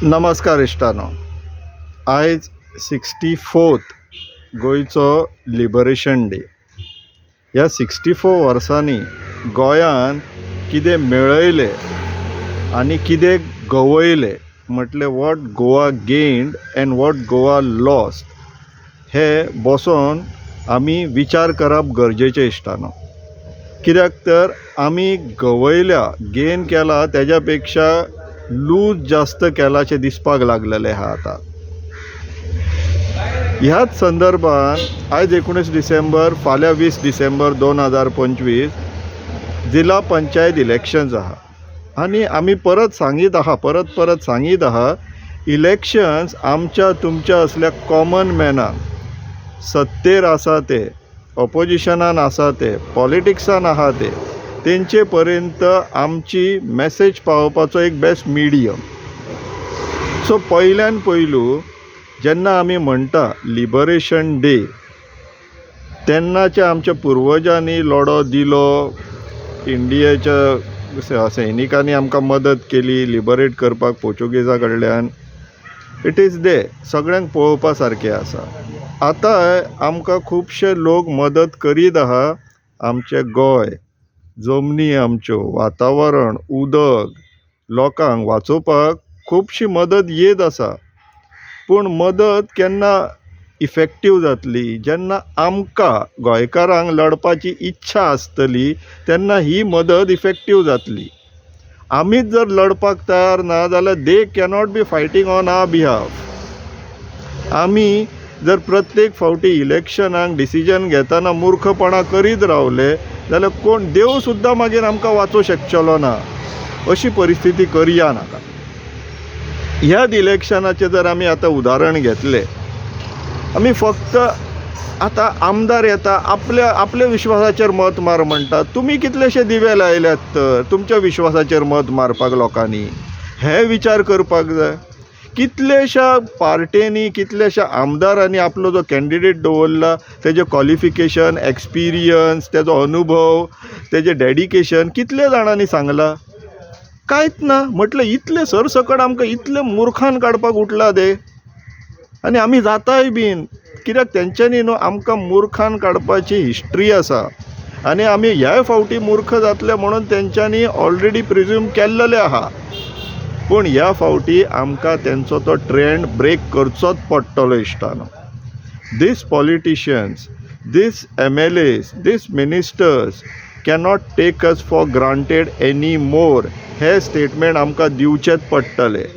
नमस्कार इश्टानो. आयज 64th गोंयचो लिबरेशन डे. ह्या 64 वर्सांनी गोंयान कितें मेळयलें आनी कितें गवयलें, म्हटलें what Goa gained and what Goa lost, हें बसोन आमी विचार करप गरजेचें इश्टानो. कित्याक तर आमी गवयल्या, गेन केला तेज्या पेक्षा लूज जास्त केलाशें दिसपाक लागलेलें आहा आतां. ह्याच संदर्भान आयज 19 डिसेंबर, फाल्यां 20 डिसेंबर 2025 जिल्हा पंचायत इलेक्शन्स आहा आनी आमी परत सांगीत आहा, परत परत सांगीत आहा, इलेक्शन्स आमच्या तुमच्या असल्या कॉमन मॅनाक, सत्तेर आसा ते, ऑपोजिशनान आसा ते, पॉलिटिक्सान आहा ते, तेंचे पर्यंत आमची मॅसेज पावोवपाचो एक बेस्ट मिडियम. सो पयल्यान पयलू जेन्ना आमी म्हणटा लिबरेशन डे, तेन्नाच्या आमच्या पुर्वजांनी लढो दिलो, इंडियेच्या सैनिकांनी आमकां मदत केली लिबरेट करपाक पोर्चुगेजा कडल्यान. It is they सगळ्यांक पळोवपा सारकें आसा. आतां आमकां खुबशे लोक मदत करीत आहा. आमचें गोंय, जमनी आमच्यो, वातावरण, उदक, लोकांक वाचोवपाक खुबशी मदत येत आसा. पूण मदत केन्ना इफेक्टीव जातली? जेन्ना आमकां गोंयकारांक लडपाची इच्छा आसतली तेन्ना ही मदत इफेक्टीव जातली. आमीच जर लडपाक तयार ना जाल्यार they cannot be fighting on our behalf. आमी जर प्रत्येक फावटी इलेक्शनाक डिसिजन घेतना मुर्खपणां करीत रावले जाल्यार कोण देव सुद्दां मागीर आमकां वाचोवंक शकचलो ना. अशी परिस्थिती करया नाका. ह्याच इलेक्शनाचें जर आमी आतां उदाहरण घेतलें, आमी फक्त आतां आमदार येता, आपल्या आपल्या विश्वासाचेर मत मार म्हणटा. तुमी कितलेशे दिवे लायल्यात तर तुमच्या विश्वासाचेर मत मारपाक लोकांनी? हे विचार करपाक जाय. कितलेश्या पार्टेनी, कितल्याश्या आमदारांनी आपलो जो कॅन्डिडेट दवरला तेजें क्वॉलिफिकेशन, एक्सपिरियन्स, तेजो अनुभव, तेजें डेडिकेशन कितल्या जाणांनी सांगलां? कांयच ना. म्हटलें इतलें सरसकट आमकां इतलें मुर्खान काडपाक उठला ते आनी आमी जाताय बीन. कित्याक तेंच्यांनी न्हू आमकां मुर्खान काडपाची हिस्ट्री आसा आनी आमी ह्याय फावटी मूर्ख जातले म्हणून तेंच्यांनी ऑलरेडी प्रिज्यूम केल्लेलें आहा. पूण ह्या फावटी आमकां तेंचो तो ट्रेंड ब्रेक करचोच पडटलो इश्टानो. These politicians, these MLAs, these ministers cannot take us for granted any more. हे स्टेटमेंट आमकां दिवचेंच पडटलें.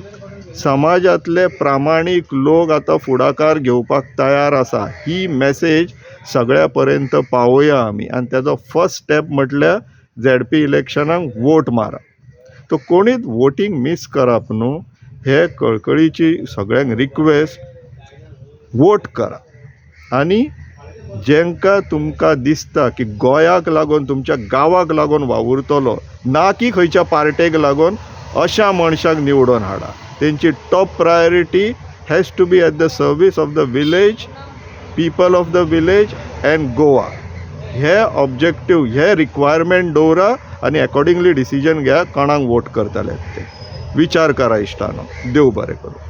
समाजांतले प्रामाणीक लोक आतां फुडाकार घेवपाक तयार आसा. ही मॅसेज सगळ्या पर्यंत पावोया आमी आनी तेजो फर्स्ट स्टेप म्हटल्यार झेडपी इलेक्शनाक वोट मारप. तो कोणीच वोटींग मीस करप न्हू हे कळकळीची सगळ्यांक रिक्वेस्ट. वोट करा आनी जेंकां तुमकां दिसता की गोंयाक लागून, तुमच्या गांवाक लागून वावुरतलो, ना की खंयच्या पार्टेक लागून, अशा मनशाक निवडून हाडा. तेंची top priority has to be at the service of the village, people of the village and Goa. हे ऑब्जेक्टीव, हे रिक्वायरमेंट दवरा आनी एकॉर्डिंगली डिसिजन घेया कोणाक वोट करतले ते. विचार करा इश्टानो. देव बरें करूं.